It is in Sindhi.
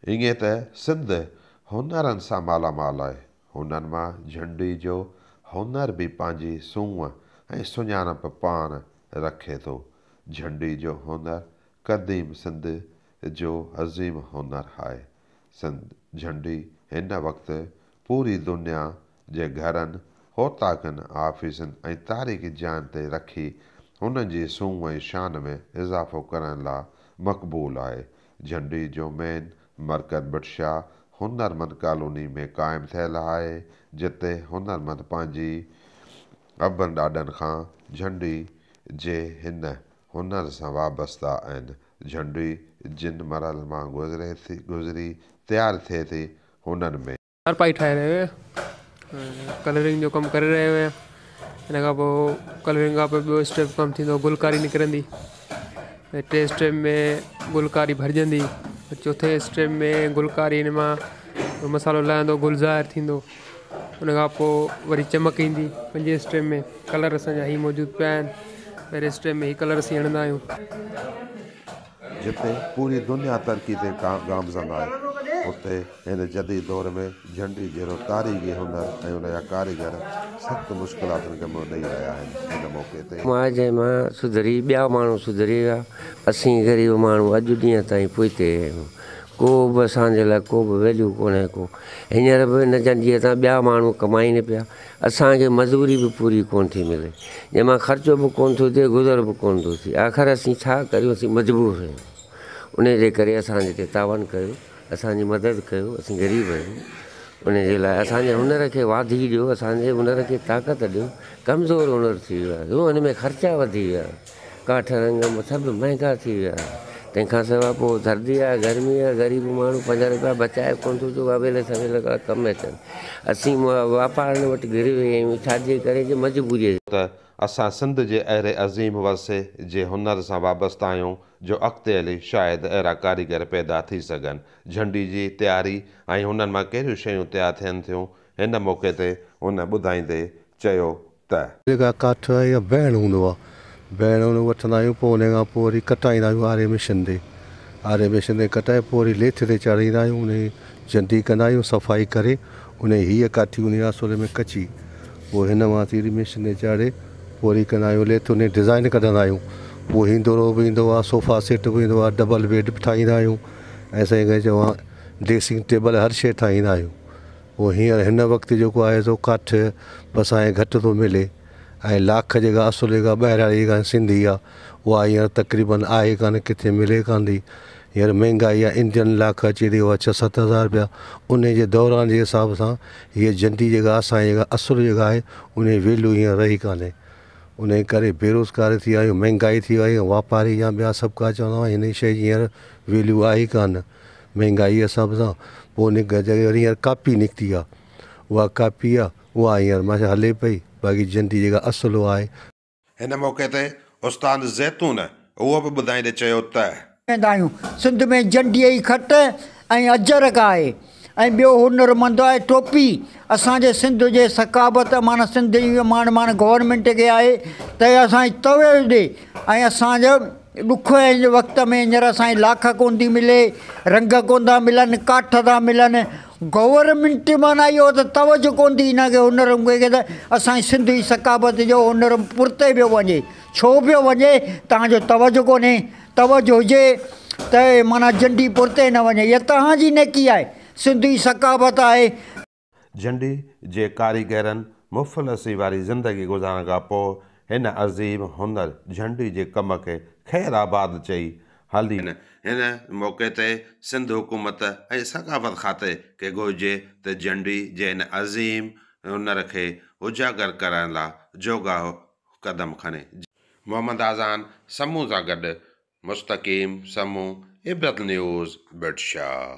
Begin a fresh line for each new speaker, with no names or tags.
ائين ته سنڌ هنرن سان مالا مال آهي. هنن مان جهنڊي جو هنر به پنهنجي سونهن ۽ سڃاڻپ پاڻ رکي ٿو. جهنڊي جو هنر قديم سنڌ جو عظيم هنر آهي. سنڌ جهنڊي هن وقت پوري دنيا جي گهرن، اوطاقن، آفيسن ۽ تاريخي جاين تي رکي انهن جي سونهن ۽ شان ۾ اضافو ڪرڻ لا مقبول آهي. جهنڊي جو مين مرڪز ڀٽ شاهه هنرمند ڪالوني ۾ قائم ٿيل آهي، جتي هنرمند پنهنجي ابن ڏاڏن کان جهنڊي جي هن هنر سان وابسته آهن. جهنڊي جن مرحلن مان گذري ٿي گذري تيار ٿئي ٿي، انهن ۾.
چارپائي ٺاهي رهيو آهيان ۽ ڪلرنگ جو ڪم ڪري رهيو آهيان. ان کان پوء ڪلرنگ کان پوء ٻيو اسٽيپ ڪم ٿيندو، گلڪاري نڪرندي. ٽي اسٽيپ ۾ گلڪاري ڀرجندي، چوٿين اسٽيپ ۾ گلڪاري ان مان مصالحو لهندو، گل ظاهر ٿيندو. ان کان پوء وري چمڪ ايندي پنجين اسٽيپ ۾. ڪلر اسان جا هي موجود پيا آهن. پهرين اسٽيپ ۾ هي ڪلر اسين هڻندا آهيون.
جتي پوري دنيا ترقي تي گامزن آهي، اتي هن جديد دور ۾ جهنڊي جهڙو تاريخي هنر ۽ ان جا ڪاريگر سخت مشڪلاتن کي منهن ڏئي رهيا آهن. ان موقعي تي.
مان جنهن مان سڌري ٻيا ماڻهو سڌري ويا، اسين غريب ماڻهو اڄ ڏينهن تائين پوئتي آهيون. ڪو به اسان جي لاء ڪو به ويليو ڪونهي ڪو. هينئر به هن جنڊيء تان ٻيا ماڻهو ڪمائين پيا. اسان کي مزوري به پوري ڪونه ٿي ملي، جنهن مان خرچو به ڪونه ٿو ٿئي، گذر به ڪونه ٿو ٿئي. آخر اسين ڇا ڪريون، اسين مجبور آهيون. انهي جي ڪري اسان جي تي تعاون ڪيو، اسان جي مدد ڪيو، اسين غريب آهيون. انهي جي لاء اسان جي هنر کي واڌي ڏيو، اسان جي هنر کي طاقت ڏيو. ڪمزور هنر ٿي ويو آهي، هن ۾ خرچا وڌي ويا. ڪاٺ رنگ سڀ مهنگا ٿي ويا. تنهن کان سواء پوء سردي آهي، گرمي آهي، غريب ماڻهو 5 روپيا بچائي ڪونه ٿو جو اويل سويل ڪا ڪم اچن. اسين واپارين وٽ گهري ويهي آهيون، ڇا جي ڪري جو مجبوريء جي.
ته اسان سنڌ جي اهڙي عظيم ورثي جي هنر سان وابسته آهيون جو اڳتي هلي شايد اهڙا ڪاريگر پيدا ٿي سگهن. جهنڊي جي تياري ۽ هنن مان ڪهڙيون شيون تيار ٿين ٿيون، هن موقعي تي هن ٻڌائيندي چيو ته.
جيڪا ڪاٺ آهي يا بهڻ هوندو آهي، بهڻ ان وٺندا آهيون، پوء ان کان پوء وري ڪٽائيندا آهيون آري مشين تي، آري مشين تي ڪٽائي پوء وري ليٿ تي چاڙهيندا آهيون، ان جي جنڊي ڪندا آهيون صفائي ڪري، ان جي هيء ڪاٺي هوندي آهي اصل ۾ ڪچي، پوء هن مان ٿي وري مشين تي چاڙهي پوء وري ڪندا آهيون ليٿ، ان جي ڊزائين ڪڍندا آهيون، پوء هندورو به ايندو آهي، صوفا سيٽ به ايندو آهي، ڊبل بيڊ به ٺاهيندا آهيون ۽ سائين کي چوان ڊريسنگ ٽيبل هر شيء ٺاهيندا آهيون. پوء هينئر هن وقت جيڪو آهي سو ڪاٺ به اسان کي گهٽ ٿو ملي ۽ لاک جيڪا اصل جيڪا ٻهراڙي جيڪا سنڌي آهي اها هينئر تقريبن آهي ڪانه ڪٿي ملي ڪانه ٿي. هينئر مهنگائي آهي انڊين لاک اچي ٿي اها ڇهه ست هزار رپيا ان جي دوران جي حساب سان هيء جنڊي جيڪا اسان جي جيڪا اصل جيڪا آهي ان جي ويليو هينئر رهي ڪانهي. ان جي ڪري بيروزگاري ٿي ويا آهيون مهنگائي ٿي وئي آهي واپاري يا ٻيا سڀ ڪا چوندا هئا هن شيء جي هينئر ويليو آهي ڪانه. مهنگائي جي حساب سان پوء ان جڳهه وري هينئر ڪاپي نڪتي آ اها ڪاپي آ اها هينئر ماشا هلي پئي باقي جنڊي جيڪا اصل اها آهي.
هن موقعي تي استاد زيتون اهو به ٻڌائيندي چيو ته.
ويندا آهيون. سنڌ ۾ جنڊيء جي کٽ ۽ اجرڪ آهي ۽ ٻيو هنرمند آهي ٽوپي. اسان جي سنڌ جي ثقافت معنيٰ سنڌ جي ماڻ معنيٰ گورنمينٽ کي آهي ته اسان جي توجه ڏي ۽ اسان جو ڏکئي وقت ۾ هينئر اسان کي لاک ڪونه ٿي ملي، رنگ ڪونه ٿا ملن، ڪاٺ ٿا ملن، گورنمينٽ معنيٰ اهو ته توجه ڪونه ٿي هن کي هنر کي ته اسان جي سنڌ جي ثقافت جو هنر پرتي پيو وڃي، ڇو پيو وڃي توهان جو توجه ڪونهي، توجه هجي ته معنيٰ جنڊي پرتي نه وڃي، اها توهان جي نيڪي آهي، سنڌ جي ثقافت آهي.
جنڊي جي ڪاريگرن مفلسي واري زندگي گذارڻ کان پوء هن عظيم هنر جهنڊي جي ڪم کي خير آباد چئي هلي. هن موقعي تي سنڌ حڪومت ۽ ثقافت کاتي کي گهرجي ته جهنڊي جي هن عظيم هنر کي اجاگر ڪرڻ لا جوڳا قدم کڻي. محمد آذان سمون سان گڏ مستقيم سمون، عبرت نيوز، ڀٽ شاهه.